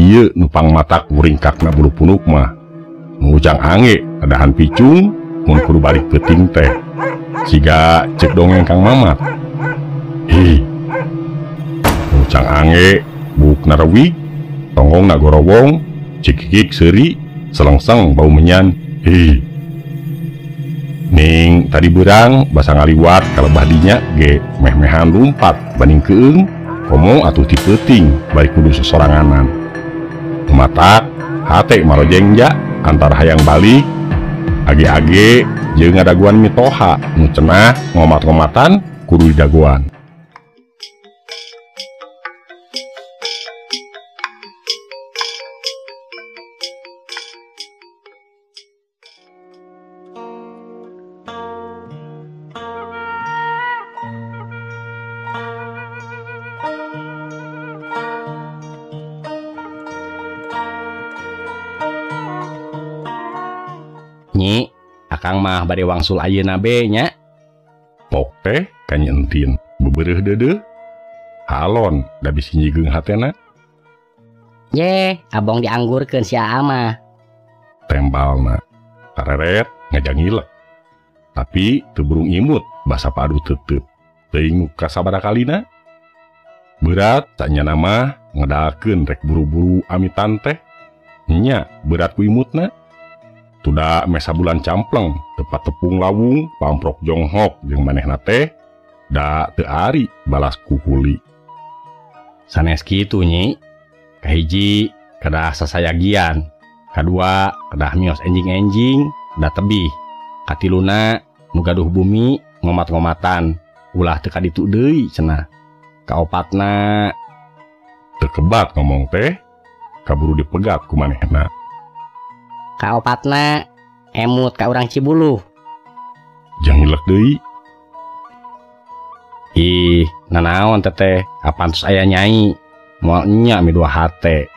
Ieu nu pangmatak muringkakna bulu punuk mah. Nu Ujang Angge adahan picung mun kudu balik peuting teh. Siga cek dongeng Kang Mamat. Hi. Nu Ujang Angge bukna rewig, tonggongna gorowong, cikikik seuri, selengseng bau menyan. Hi. Ning tadi beurang basa ngaliwat ka lebah dinya ge meh-mehan lumpat banding keung komo atuh ti peuting bari kudu sosoranganan. Matak hate marojengja antara hayang balik age-age jeung ngadaguan mitoha nu cenah ngomat-ngomatan kudu didagoan. Nyi, akang mah bade wangsul ayeuna be nya. Pok teh ka Nyi Entin bebereuh deudeuh. Halon da bisi nyigeung hatena. Ye, abong dianggurkeun si Aa mah. Tembalna kareret ngajangilek. Tapi teu burung imut basa padu tetep. Teuing ka sabaraha kalina. Berat sanyana mah ngedalkeun rek buru-buru amitan teh. Nya berat ku imutna. Tuda mesa bulan campleng tepat tepung lawung pamprok jonghok jeung manehna teh da teu ari balas kukuli. Sanes kitu Nyi. Kahiji kedah sasayagian, kadua kedah mios enjing-enjing da tebih, katiluna nu gaduh bumi ngomat-ngomatan ulah teu kaditu deui cenah. Kaopatna teu kebat ngomong teh kaburu dipegat ku manehna. Kaopatna emut ka urang Cibuluh. Jang hilek deui. Ih, nanaon teteh, apan tos aya nyai? Moal nya mi dua hate.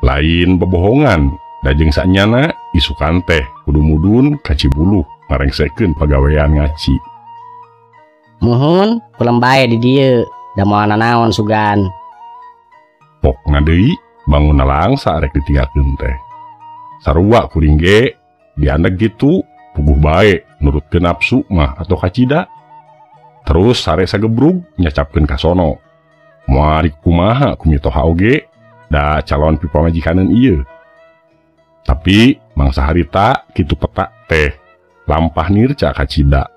Lain bebohongan, da jeung sanyana isukan teh kudu mudun ka Cibuluh ngarengsekeun pagawean ngaci. Muhun, kulem bae di dieu, da moal nanaon sugan. Pokna deui bangunna langsa rek ditinggalkeun teh. Sarua kuring ge diandeg gitu puguh bae nurutkeun nafsu mah atau kacida. Terus sare sagebrug nyacapkeun ka sono. Moal kumaha ku mitoha oge da calon pipamajikaneun ieu. Tapi mangsa harita kitu peta teh lampah nirca kacida.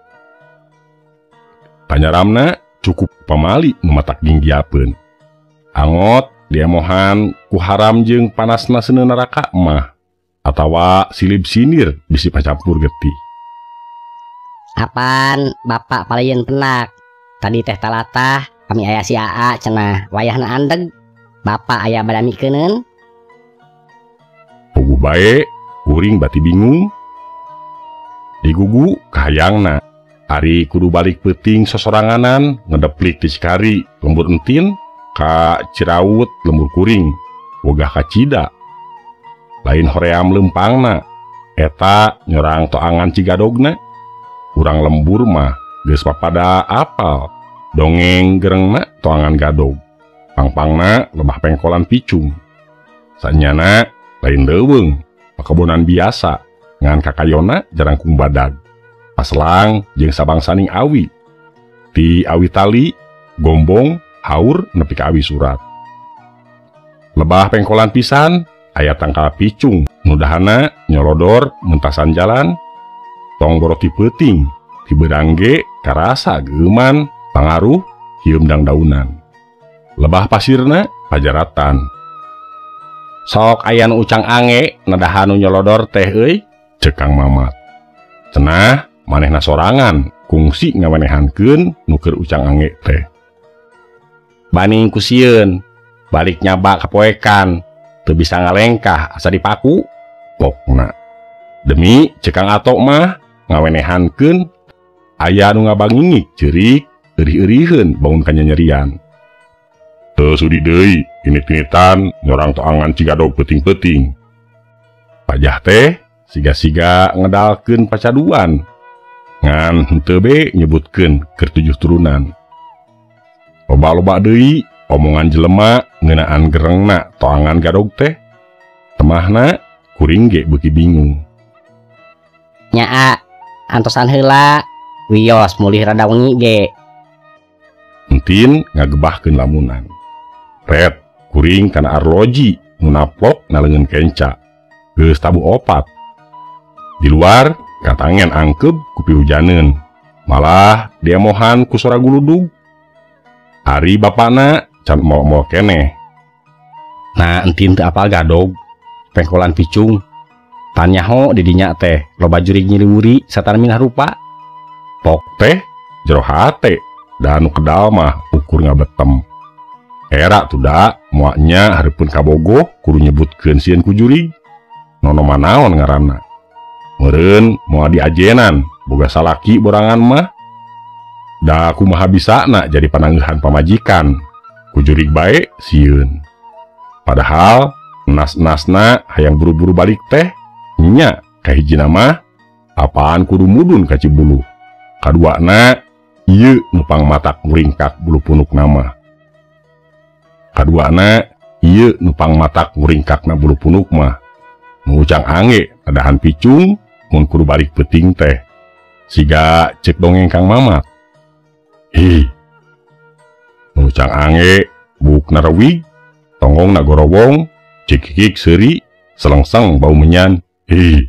Panyaramna cukup pamali nu matak ginggiapeun. Angot diemohan ku haram jeung panasna seuneu neraka mah atawa silib sinir bisi pacampur getih. Apan bapak palayeun penak. Tadi teh talatah kami aya si Aa cenah wayahna andeg. Bapak aya badamikeun. Puguh bae kuring bati bingung. Digugu kahayangna. Ari kudu balik peuting sosoranganan ngedeplik di Cikari lembur Entin ka Ciraut lembur kuring wogah kacida. Lain hoream lempangna eta nyorang toangan Cigadogna. Urang lembur mah geus papada apal dongeng gerengna toangan gadog pangpangna lebah pengkolan picung. Sanyana lain leuweung pakebonan biasa ngan kakayona jarangkung badag paslang jeung sabangsaning awi ti awi tali gombong haur nepi ka awi surat. Lebah pengkolan pisan aya tangkal picung nu dahana nyolodor mentasan jalan tong borok ti peuting ti beurang ge karasa geuman pangaruh hieum dangdaunan. Lebah pasirna pajaratan. Sok aya nu Ucang Ange nadahan nu nyolodor teh euy, ceuk Kang Mamat. Cenah manehna sorangan kungsi ngawenehankeun nu keur Ucang Ange teh. Baning ku sieun balik nyaba kapoekan teu bisa ngalengkah asa dipaku pokna. Demi ceuk Kang Atok mah ngawenehankeun aya nu ngabangingik ceurik eurih-euriheun bangun kanyanyerian. Teu sudi deui init-initan nyorang toangan Cigadog peuting-peuting. Pajah teh siga-siga ngedalkeun pacaduan ngan henteu be nyebutkeun keur 7 turunan. Loba-loba deui Omongan jelema ngeunaan gerengna toangan gadog teh. Temahna kuring ge beuki bingung. Nya A, antosan heula, wios mulih rada wengi ge. Entin ngagebahkeun lamunan. Ret kuring kana arloji nu naplok na leungeun kenca. Geus tabuh 4. Di luar katangen angkeb ku pihujaneun. Malah diamohan ku sora guludug. Ari bapana can moal-moal keneh. Nah entin teu apal gadog, pengkolan picung. Tanyaho di dinya teh loba jurig nyiriwuri satan minah rupa. Pok teh jero hate da nu kedal mah ukur ngabetem. Era tuh da muaknya hareupeun kabogoh kudu nyebutkeun sieun ku jurig. Nono manaon ngaranna. Meureun moal diajenan boga salaki borangan mah. Da kumaha bisana jadi panangeuhan pamajikan. Ku jurig bae sieun. Padahal nas-nasna hayang buru-buru balik teh nya kahijina mah apaan kudu mudun ka Cibuluh. Kaduana ieu nu pangmatak nguringkak bulu punuk nama. Kaduana ieu nu pangmatak nguringkakna bulu punuk mah. Nu ucang angge adahan picung mun kudu balik peuting teh. Siga cek dongeng Kang Mamat. Hi. Nu ucang angge bukna rewig, tonggongna gorowong, cikikik seuri, selengseng bau menyan. Hi.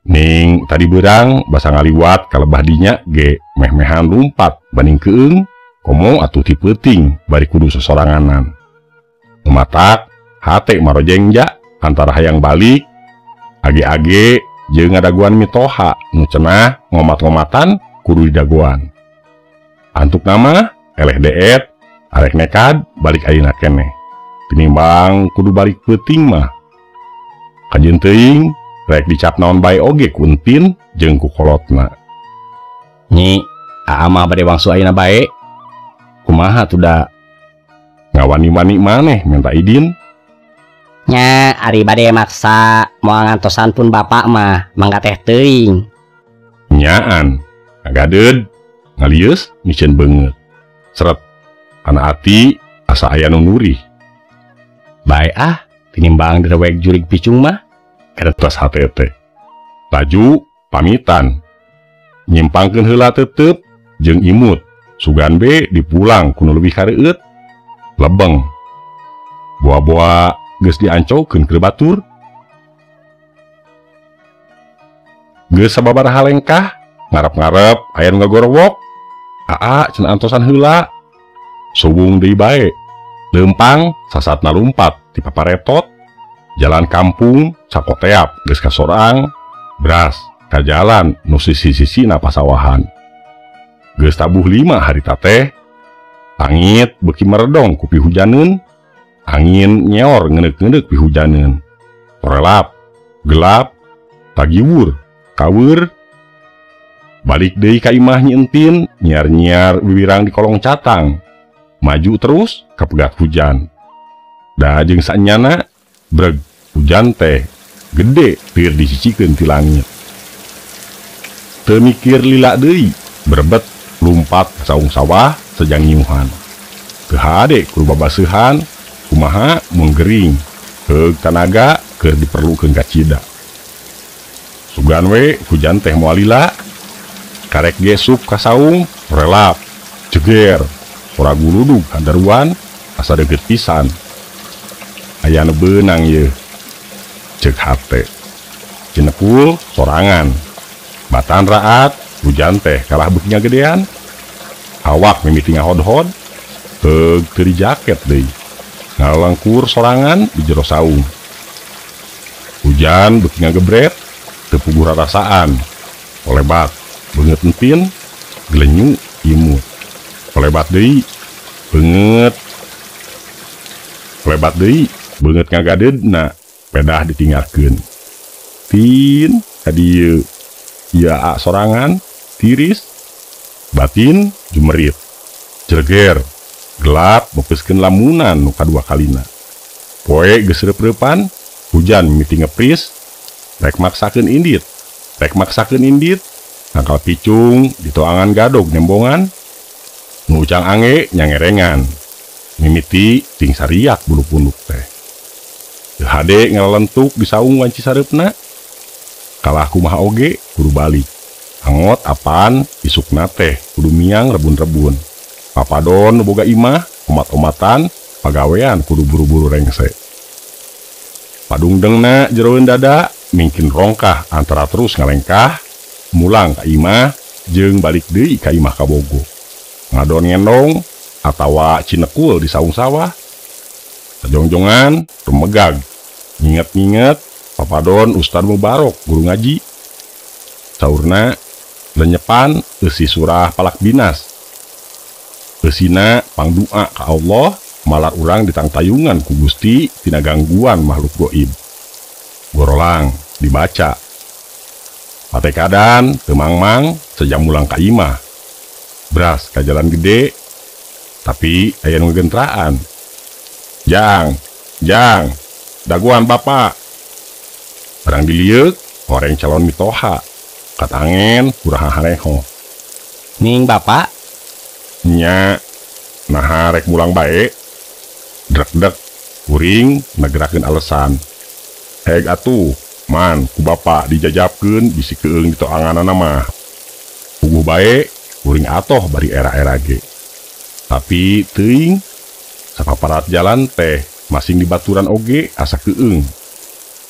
Ning tadi beurang basa ngaliwat ka lebah dinya ge meh-mehan lumpat baning keung komo atuh ti peuting bari kudu sosoranganan. Nu matak hate marojengja antara hayang balik age-age jeung ngadaguan mitoha nu cenah ngomat-ngomatan kudu didagoan. Antuk nama eleh deet arek nekad balik ayeuna keneh. Tinimbang kudu balik peuting mah. Kajeun teuing rek dicap naon bae oge ku Entin jeung ku kolotna. Nyi, aa mah bade wangsul ayeuna bae. Kumaha tuh da? Ngawani-wani maneh minta idin. Nya ari bade maksa moal ngantosan pun bapak mah mangga teh teuing. Nyaan, ngagadeud, ngalieus miceun beungeut. Seret kana ati asa aya nu nurih. Bae ah, tinimbang direwek jurig picung mah. Kertas hate teh. Laju pamitan. Nyimpangkeun heula tetep jeung imut. Sugan be dipulang ku nu leuwih kareueut. Lebeng. Boa-boa geus diancokeun keur batur. Geus sababaraha lengkah, ngarep-ngarep aya nu ngagorowok. Aa cenah antosan heula. Suwung deui bae. Leumpang sasatna lumpat ti paparetot. Jalan kampung sakoteap geus kasorang beras ka jalan nu sisi-sisina pasawahan. Geus tabuh 5 harita teh. Langit beuki meredong ku pihujaneun. Angin nyeor ngeneuk-ngeneuk pihujaneun. Torelap, gelap, tagiwur, kaweur. Balik deui ka imah Nyi Entin, nyiar-nyiar wiwirang di kolong catang. Maju terus kapegat hujan. Da jeung sanyana breg hujan teh gede tir disisikeun ti langit. Teu mikir lila deui, berebet lumpat ka saung sawah sejang nyiuhan. Teu hade kudu babaseuhan, kumaha mun gering, heug tanaga keur diperlukeun ka cida. Sugan we hujan teh moal lila, karek gesup ka saung, relap, jeger, sora guludug handaruan asa deukeut pisan. Aya nu beunang yeuh. Ceuk hate. Cinepul sorangan. Batan raat hujan teh kalah beuki ngagedean. Awak mimiti ngahodhod, heug teu dijaket deui. Ngalengkur sorangan di jero saung. Hujan beuki ngagebret, teu puguh rarasaan. Kolebat beungeut Entin, gelenyu imut. Kolebat deui, beungeut. Kolebat deui, beungeut ngagadeudna pedah ditinggalkeun. Tin ka dieu. Ieu aa sorangan tiris, batin jumerit. Jereger, gelap meupeuskeun lamunan nu kadua kalina. Poe geus reup-reupan, hujan mimiti ngepris, rek maksakeun indit. Rek maksakeun indit, tangkal picung ditoangan gadog nembongan. Nu ucang ange nyangerengan. Mimiti ting sariak bulu punduk teh. Teu hade ngalalentuk di saung wanci sareupna. Kalah kumaha oge kudu balik. Angot apaan isukna teh kudu miang rebun-rebun. Papadon nu boga imah omat-omatan pagawean kudu buru-buru rengse. Padungdengna jeroeun dada mingkin rongkah antara terus ngalengkah mulang ka imah jeung balik deui ka imah kabogo. Ngadon ngendong atawa cinekul di saung sawah. Sajongjongan rumegag nginget-nginget papadon Ustad Mubarok guru ngaji. Saurna lenyepan eusi surah Palak Binas. Eusina pangdua ka Allah malar urang ditangtayungan ku Gusti tina gangguan makhluk goib. Gorolang dibaca. Patekadan teu mangmang sejam mulang ka imah. Bras ka jalan gede tapi aya nu ngegentraan. Jang, jang, daguan bapak. Barang dilieuk horeng calon mitoha. Katangen kurang hareho. Ning bapak? Nya, naha rek mulang bae. Drek-drek kuring negerakeun alesan. Heg atuh, man ku bapak dijajabkeun bisi keung ditoanganana mah. Puguh bae kuring atoh bari era-era ge. Tapi teuing sapaparat jalan teh masing dibaturan oge asa keung.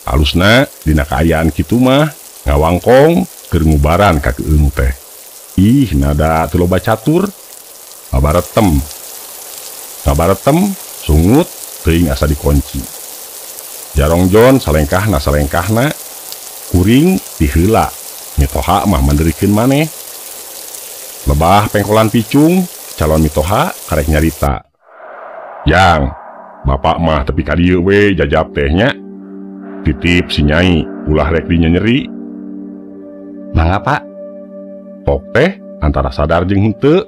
Alusna dina kaayaan kitu mah ngawangkong keur ngubaran ka keung teh. Ih, nada teu loba catur. Ngabaretem. Ngabaretem sungut teuing asa dikunci. Jarongjon salengkahna salengkahna kuring diheula. Mitoha mah manderikeun maneh. Lebah pengkolan picung calon mitoha karek nyarita. Jang, bapak mah tepi ka dieu we jajab teh nya. Titip si nyai ulah rek dinyenyeri. Mangga pak. Tok teh antara sadar jeung henteu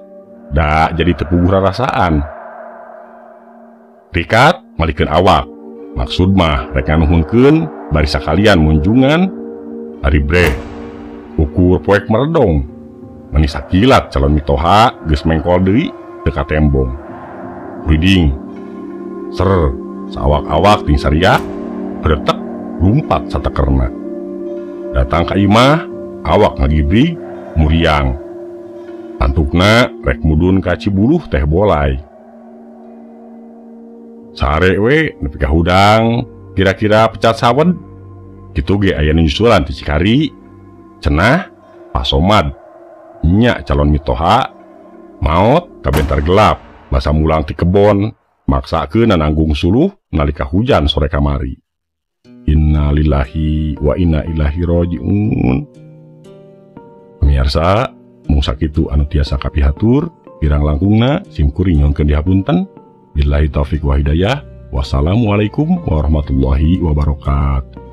da jadi teu puguh rarasaan. Rikat malikeun awak. Maksud mah rek nganuhunkeun bari sakalian munjungan ari breh. Ukur poek meredong. Mani sakilat calon mitoha geus mengkol deui teu katembong. Kuriding. Ser saawak-awak ting saria bretek lumpat satekerna. Datang ka imah awak ngagibrig muriang. Antukna rek mudun ka Cibuluh teh bolai. Sare we nepi ka hudang kira-kira pecat sawed. Kitu ge aya nyusulan ti Cikari. Cenah Pasomad nya calon mitoha maot kabentar gelap basa mulang ti kebon maksakeun nanggung suluh nalika hujan sore kamari. Innalillahi wa inna ilaihi rajiun. Pemirsa, mung sakitu anu tiasa kapihatur, kirang langkungna sim kuring nyuhunkeun dihapunten. Billahi taufik wa hidayah. Wassalamualaikum warahmatullahi wabarakatuh.